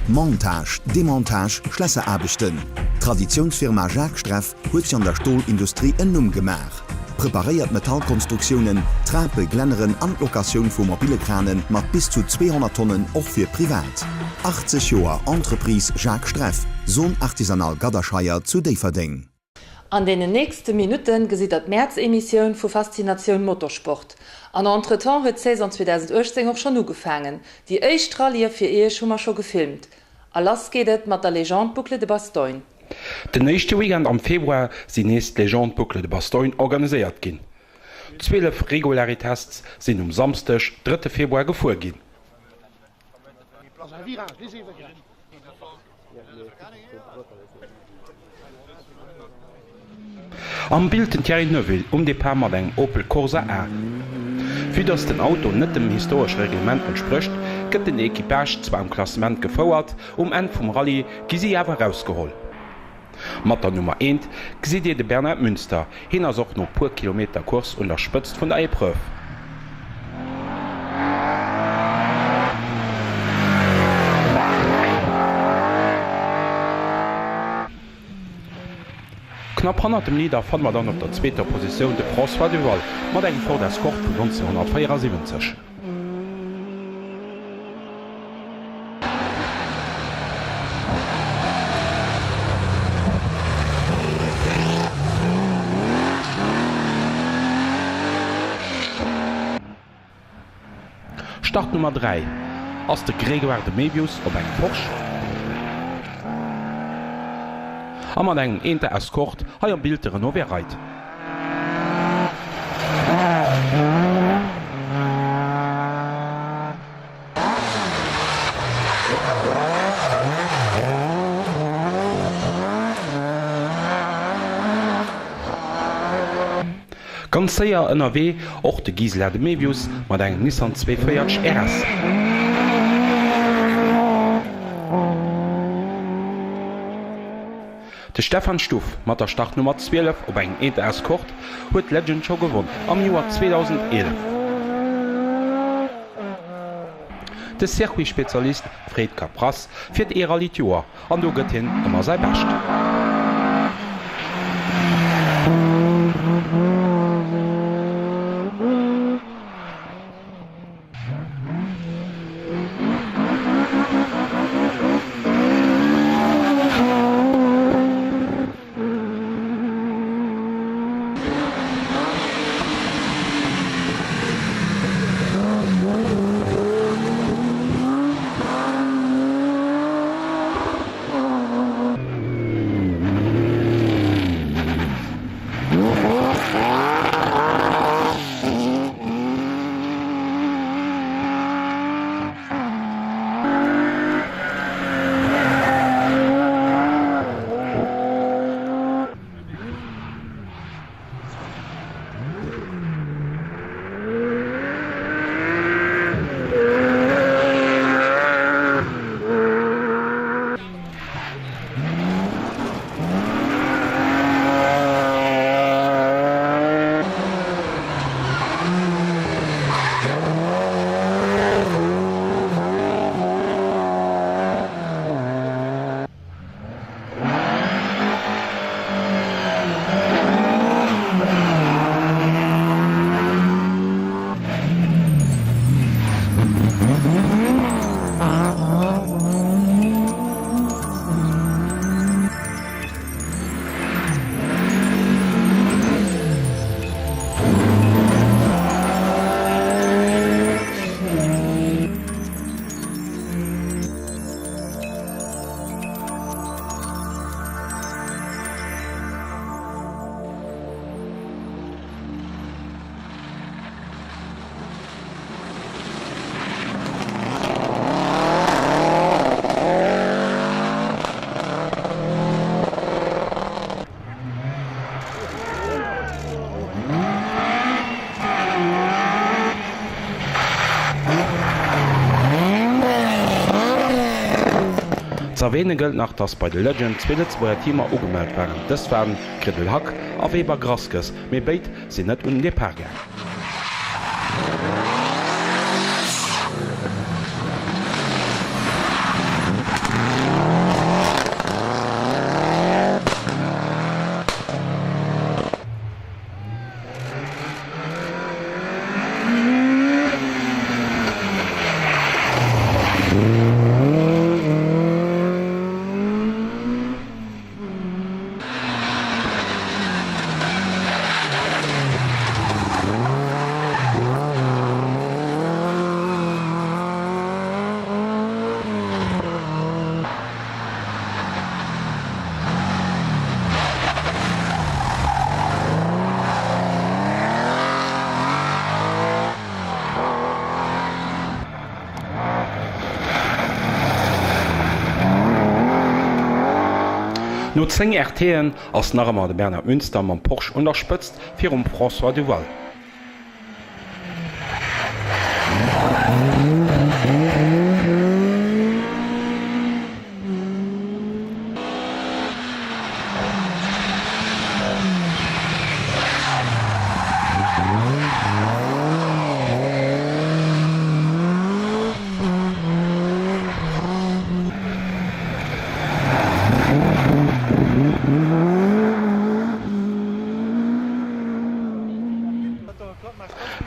Montage, Demontage, Schlässeraarbechten, D'Traditiounsfirma Jacques Streff huet sech an der Stolindustrie en Numm gemaach. Preparéiert Metallkonstruktiounen, Trape, Glänneren an d'Locatioun vu mobile Krane mat bis zu 200 Tonnen och fir privat. 80 Joer Entreprise Jacques Streff, Zone Artisanale Gadderscheier zu Déifferdeng. An deenen nächste Minutte gesitt der d'Mäerz-Emissioun vu Faszinatioun Motorsport. An entretemps huet d'Saison 2018 och schonn ugefaangen. Déi éischt Rallyë fir iech hu mer scho gefilmt. A lass geet et mat der Légende Boucle de Bastogne. Den éischte Weekend am Februar sinn nees d'Légende Boucle de Bastogne organiséiert ginn. 12 Regularitests sinn um Samsdeg, drëtte Februar gefuer ginn. Am Bild den Thierry Neuville um Depart mat engem Opel Corsa A. Vue dass den Auto net dem historesche Reglement entsprécht, gëtt den Equipage zwar am Klassement gefouert, um Enn vum Rallye gi si awer erausgeholl. Mat der Nummer eent gesitt Dir de Bernard Münster, hien ass och no puer Kilometer Course un der Spëtzt vun der Epreuve. Knapp hannert dem Leader fanne mer dann op der zweeter Positioun de François Duval mat engem Ford Escort vun 1974. Startnummer 3 ass de Grégoire de Mévius op engem Porsche a mat engem Enter Escort, hei am Bild de Renaud Verreydt. Ganz séier ënnerwee och de Gisela de Mevius mat engem Nissan 240 RS. De Stefan Stuff mat der Startnummer 12 op engem Eta Escort huet d'Legend scho gewonn am Joer 2011. De Circuit-Spezialist Fred Capras fiert ee Rallye d'Joer an do gëtt hien ëmmer säi Bescht. Z'erwähne gëllt nach, dass bei de Legend zwee Lëtzebuerger Teamer ugemellt waren. Dës waren Kridel Hack a Weber Grasges, mee béid sinn net un den Depart gaang. No 10 RT'en ass nach ëmmer de Bernard Münster mam Porsche un der Spëtzt virum François Duval.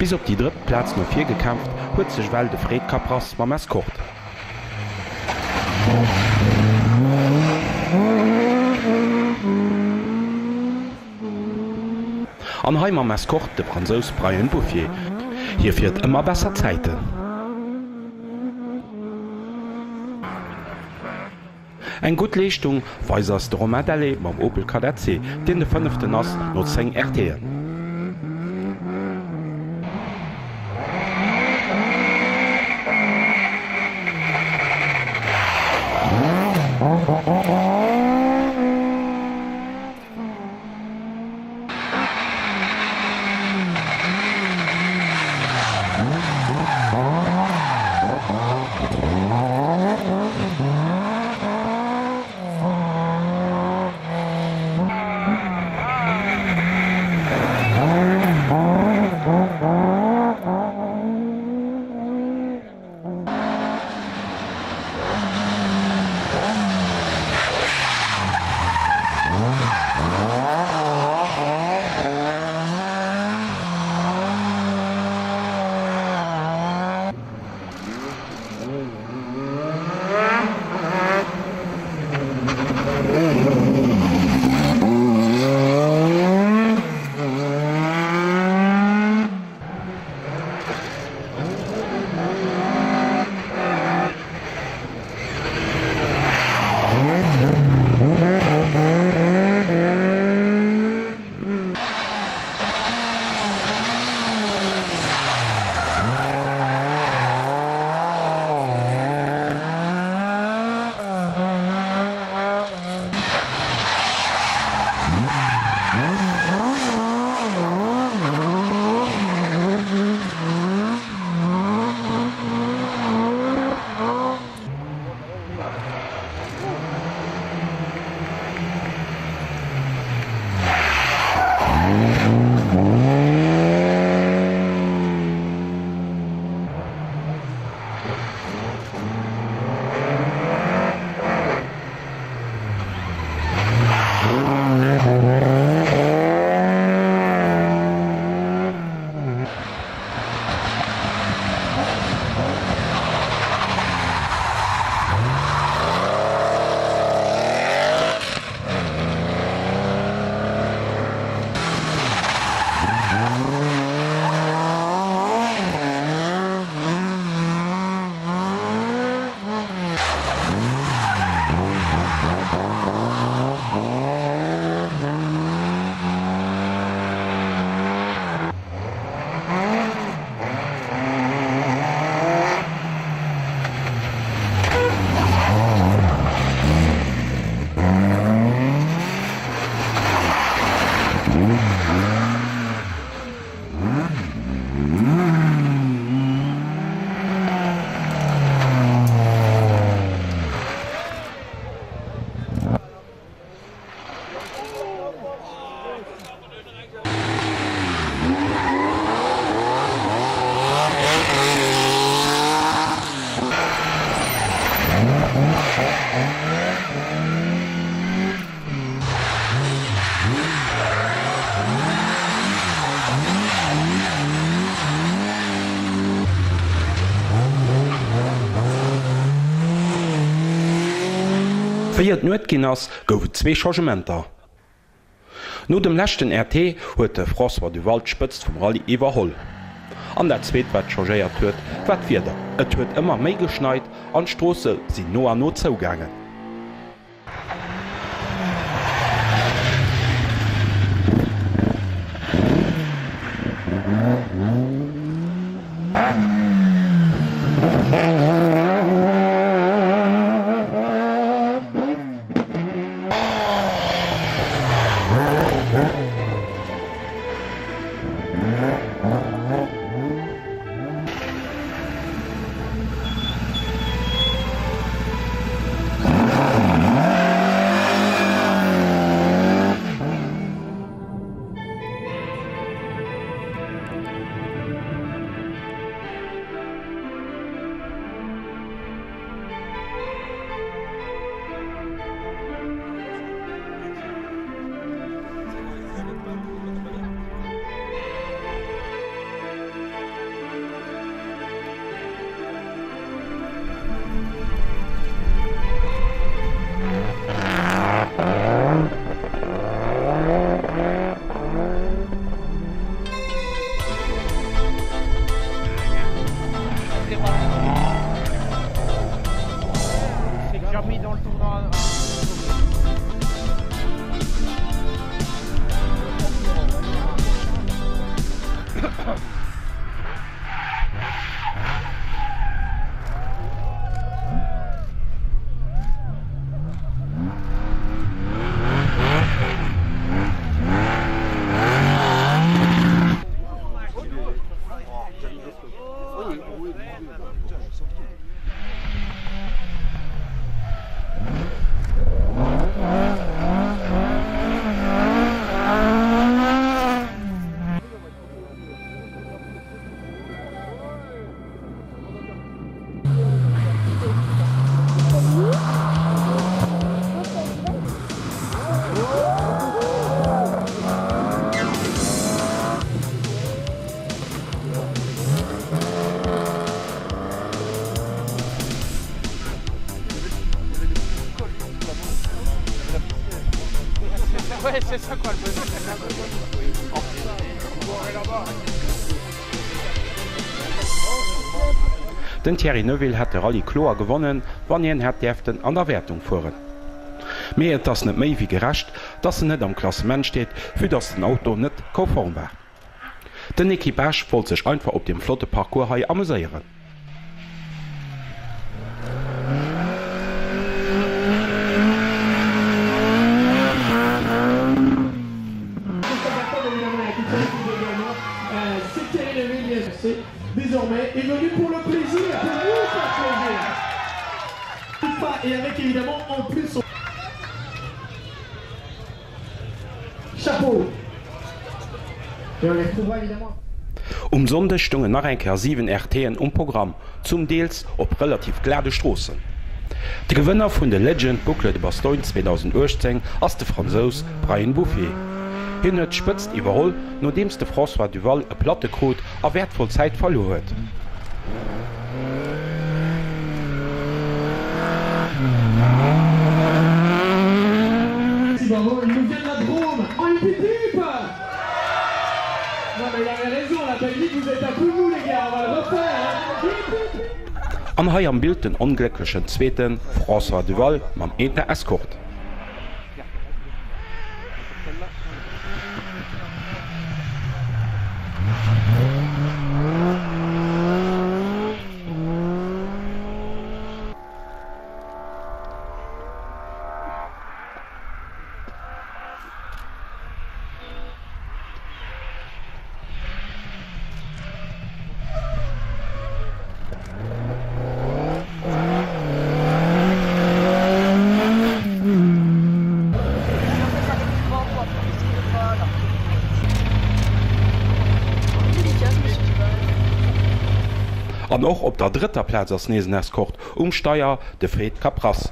Bis op déi drëtt Plaz no vir gekämpft huet sech well de Fred Capras mam Escort. An hei mam Escort de Fransous Bryan Bouffier. Hie fiert ëmmer besser Zäiten. Eng gutt Leeschtung weist eis de Romain Dellet mam Opel Kadett C, deen de fënneften ass no 10 RT'en. Wéi et Nuet ginn ass, gouf et zwee Changementer. No dem leschten RT huet de François Duval d'Spëtzt vum Rallye iwwerholl. An dat zweet wat changéiert huet, war d'Wieder. Et huet ëmmer méi geschneit an d'Stroosse sinn no an no zougaangen. Den Thierry Neuville hätt de Rallye kloer gewonnen, wann hien hätt däerften an der Wäertung fueren. Mee et ass net méi wéi gerecht, dass en net am Klassement steet, vue dass den Auto net konform war. Den Equipage wollt sech einfach op deem flotte Parcours hei ameséieren. Um Sonndeg stoungen nach eng Kéier 7 RTen um Programm, zum Deels op relativ glade Stroossen. De Gewënner vun de Legend Boucle de Bastogne 2018 ass de Fransous Bryan Bouffier. Hien huet d'Spëtzt iwwerholl, nodeems de François Duval e Platte krut a wäertvoll Zäit verluer huet. An hei am Bild den onglécklechen Zweeten François Duval mam Eta Escort. An och op der drëtter Plaz ass nees en Escort um Steier, de Fred Capras.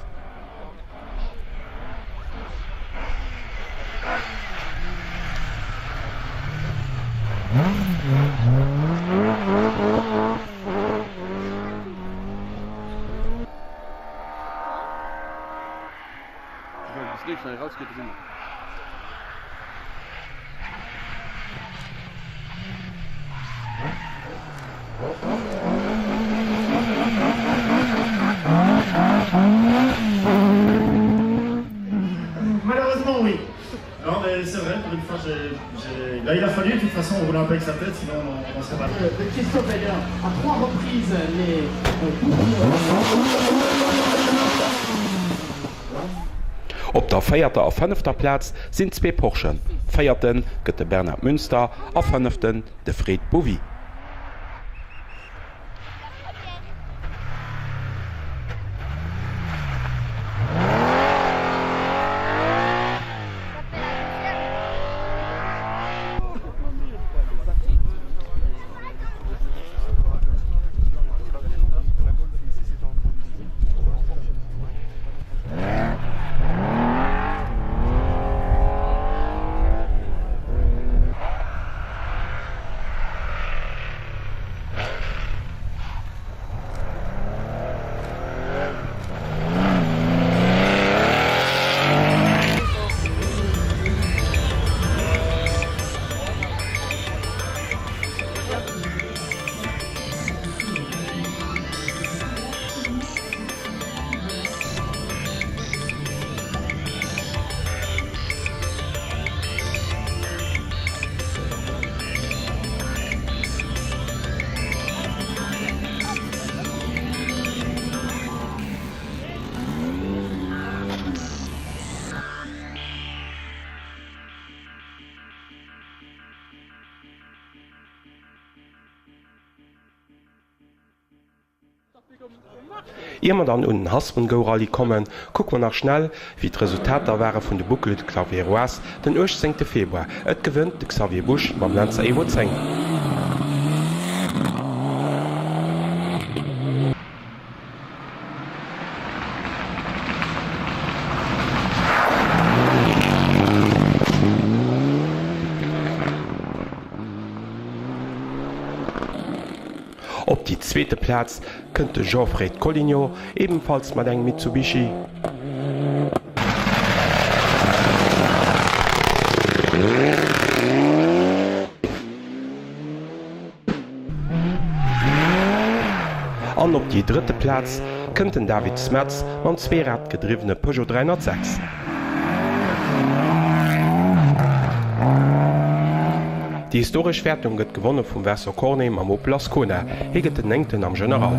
Malheureusement oui. Non mais c'est vrai, pour une fois j'ai, j'ai... Bah, il a fallu, de toute façon on roulait un peu avec sa tête, sinon on, on serait pas. De Christophe Heller à trois reprises les Op der véierter a fënnefter Plaz sinn zwee Porschen. Véierte gëtt de Bernard Münster a Fënneften de Fred Bovy. Ier mer dann un den Haspengouh-Rallye kommen, kucke mer nach schnell, wéi d'Resultater ware vun de Boucles de Claviéroise den 18 Februar. Et gewënnt de Xavier Busch mam Lancer Evo 10. Op déi zweete Plaz kënnt de Jean-Fred Collignon, ebenfalls mat engem Mitsubishi. An op déi drëtte Plaz kënnt den David Smets mam zweeradgedriwwene Peugeot 306. Déi historesch Wäertung gëtt gewonne vum Vincent Cornet mam Opel Ascona. Hie gëtt den Néngten am General.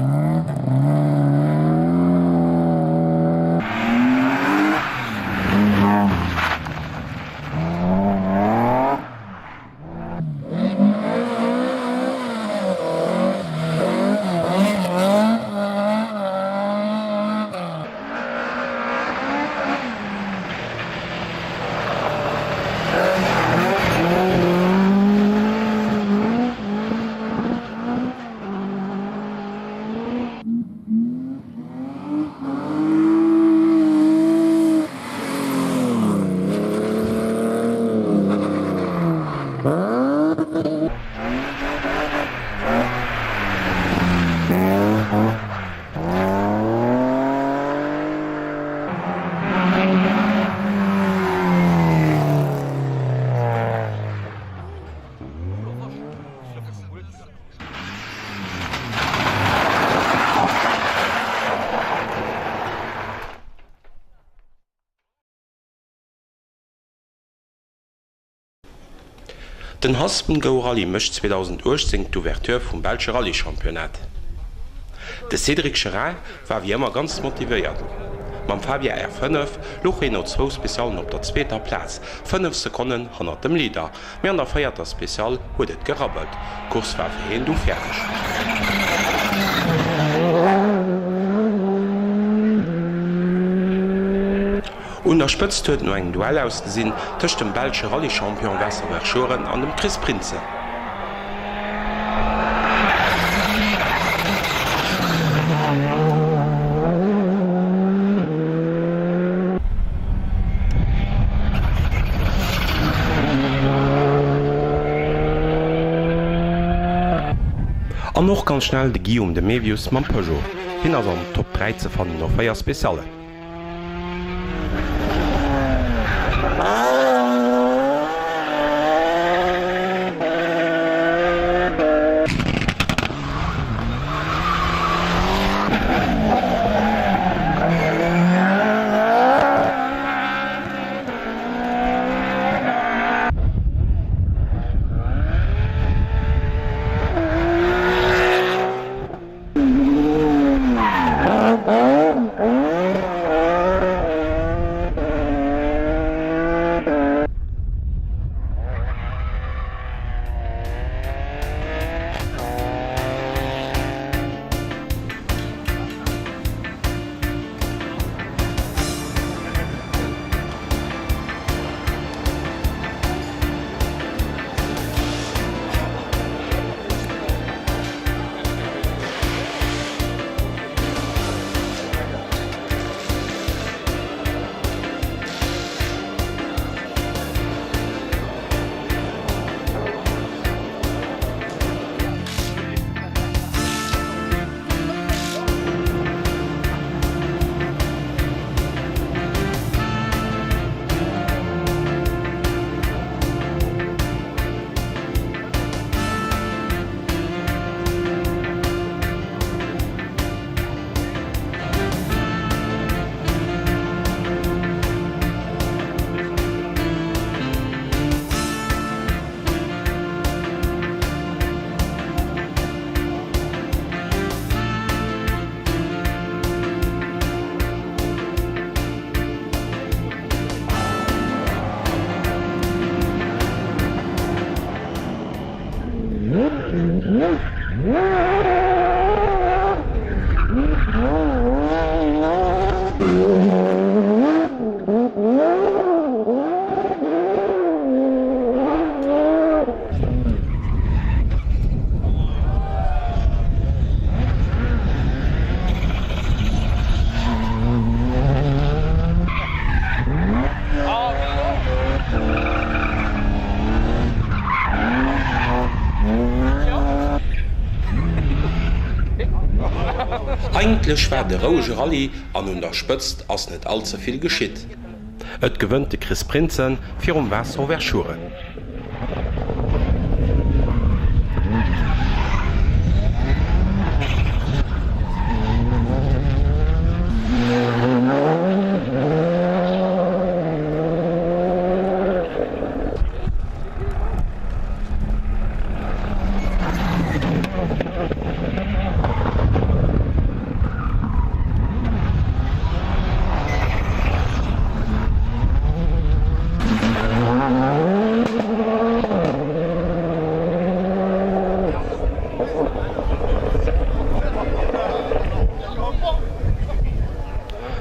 Den Haspengouw Rallye mécht 2018 d'Ouverture vum belsche Rallye-Championnat. De Cédric Cherain war wéi ëmmer ganz motivéiert. Mam Fabia R5 louch hien no zwou Speciallen op der zweeter Plaz, 5 Sekonnen hannert dem Leader. Mee an der véierter Special huet et gerabbelt, d'Course war fir hien du fäerdeg. Un der Spëtzt huet et no engem Duell ausgesinn tëscht dem belsche Rallye-Champion Vincent Verschueren an dem Chris Prinsen. An och ganz schnell de Guillaume de Mevius mam Peugeot. Hien ass an Top 3 ze fannen no 4 Speciallen. Eigentlech war et e rouege Rallye an un der Spëtzt ass net all ze vill geschitt. Et gewënnt de Kris Prinsen virum Vincent Verschueren.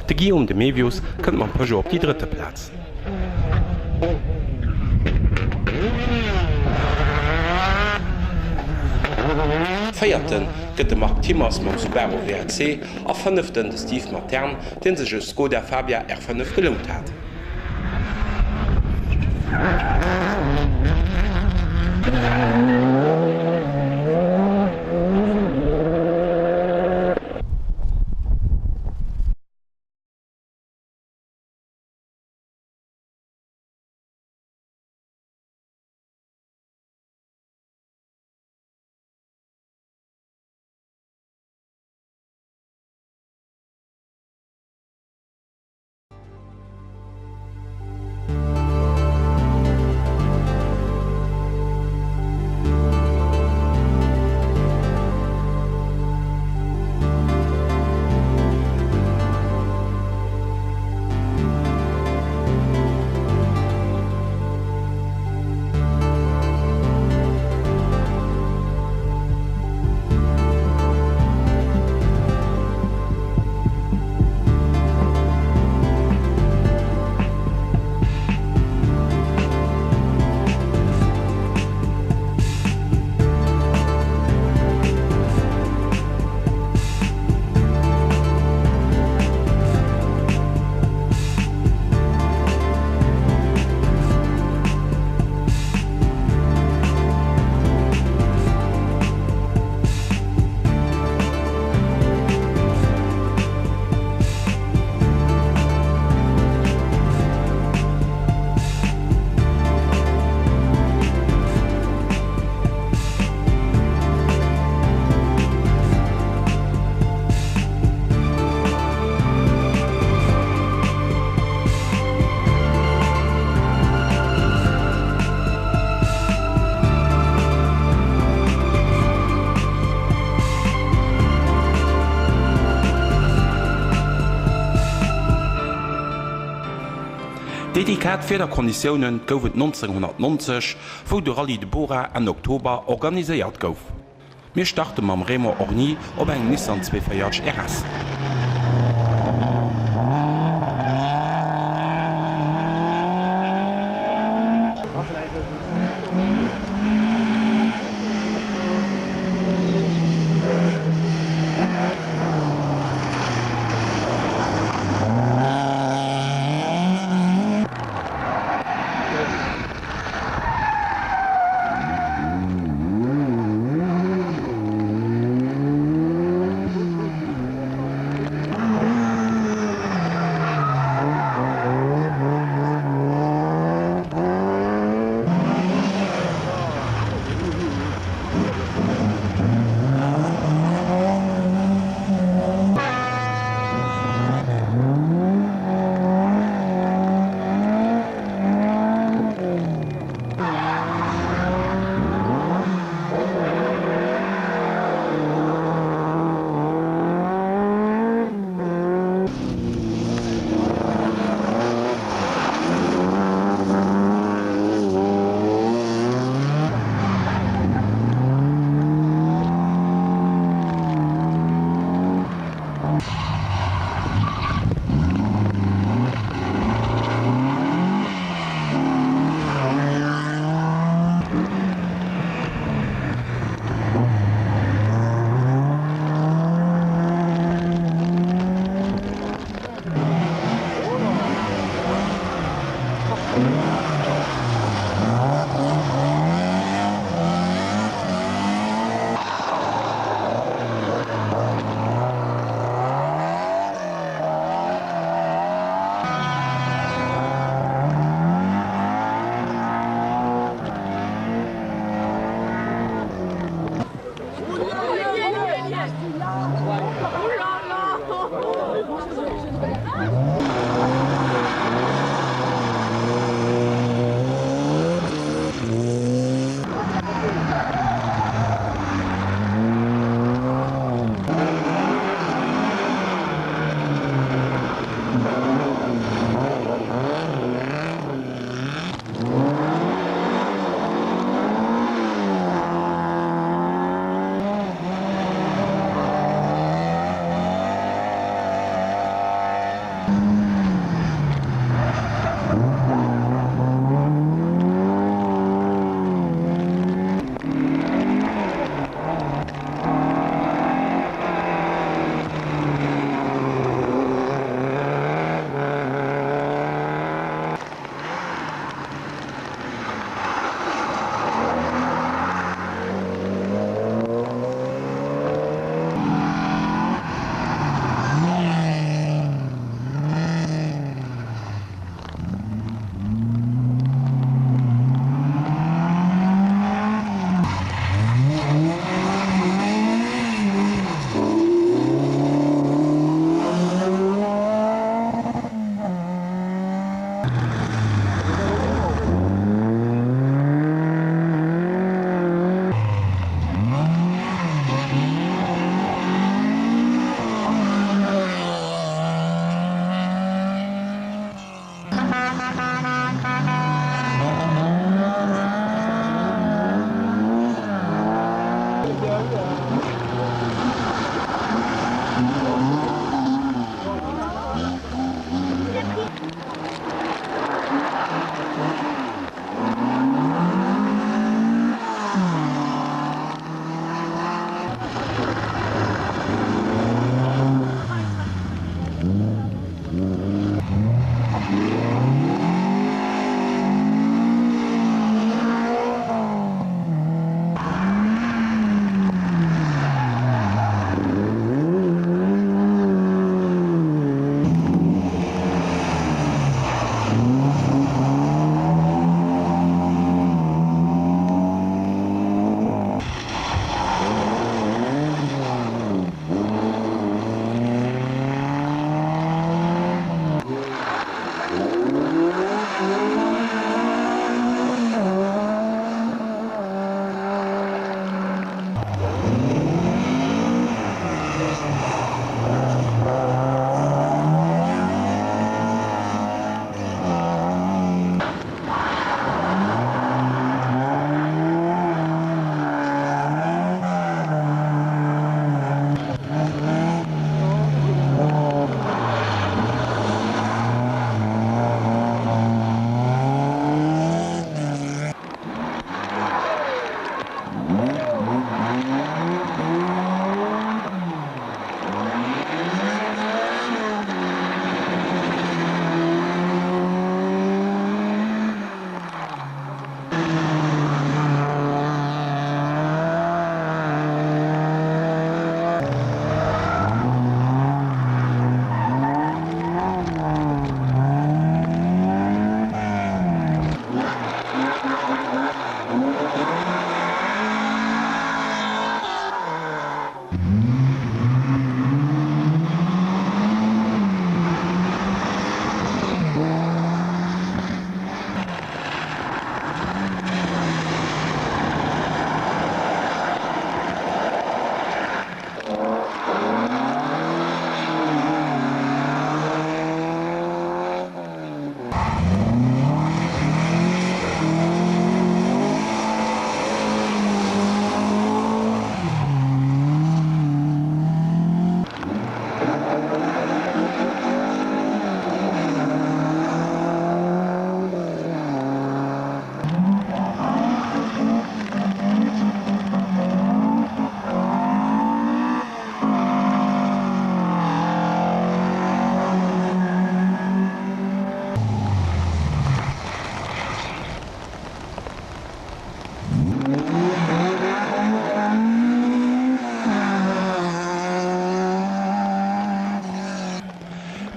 De Guillaume de Mevius kënnt mam Peugeot op déi drëtte Plaz. Véierte gëtt de Marc Timmers mam Subaru WRC a Fënneften de Steve Matern, dee sech e Skoda Fabia R5 gelount hat. Dedikat Wiederkonditioune gouf et 1990, wou de Rallye de Bora Enn Oktober organiséiert gouf. Mir starte mam Raymond Orny op engem Nissan 240 RS.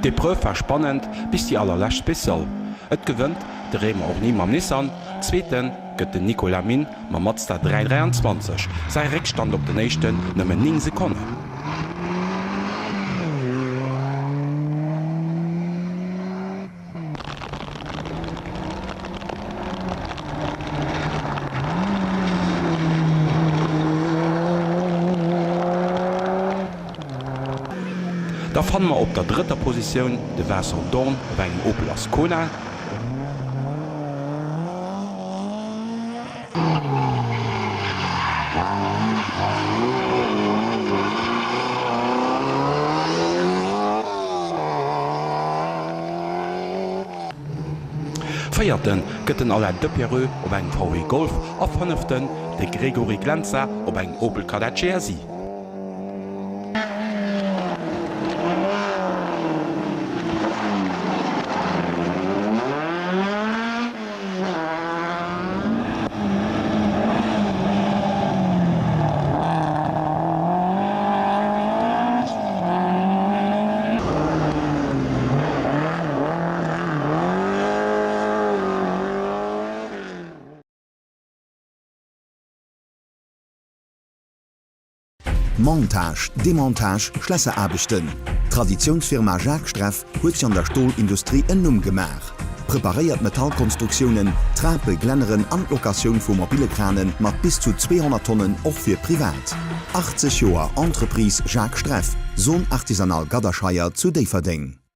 D'Epreuve war spannend bis déi allerlescht Spécial. Et gewënnt de Raymond Orny mam Nissan, Zweete gëtt den Nicolas Min mam Mazda 323, säi Réckstand op den Éischten nëmmen 9 Sekonnen. Da fanne mer op der drëtter Positioun de Vincent Dorn op engem Opel Ascona. Véierte gëtt den Alain Depereux op engem VW Golf a fënneften de Grégory Glenza op engem Opel Kadett GSI. Montage, Demontage, Schlässeraarbechten, D'Traditiounsfirma Jacques Streff huet sech an der Stolindustrie en Numm gemaach. Preparéiert Metallkonstruktiounen, Trape, Glänneren an d'Locatioun vu mobile Krane mat bis zu 200 Tonnen och fir privat. 80 Joer Entreprise Jacques Streff, Zone Artisanale Gadderscheier zu Déifferdeng.